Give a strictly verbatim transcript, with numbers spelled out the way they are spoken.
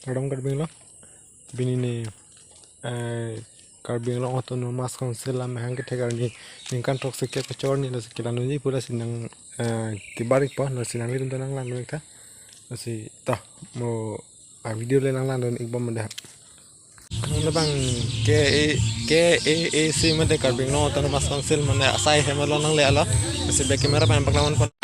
Kardom Karbi Anglong. Pini ne, eh, Karbi Anglong Autonomous Council amahang kethek arni ningkan throksi kep kechor arni lasi kelang dunji pu lasi nang, eh, kebar-ikpo, lasi nanglitum ta nanglang dun-ik tha. Lasi ta mo a video le nanglang dun-ikbom dei. Nang labang K A, K A A C mate Karbi Anglong Autonomous Council mane asai hem along nangle-etlo. Lasi back camera pen paklang ponpo.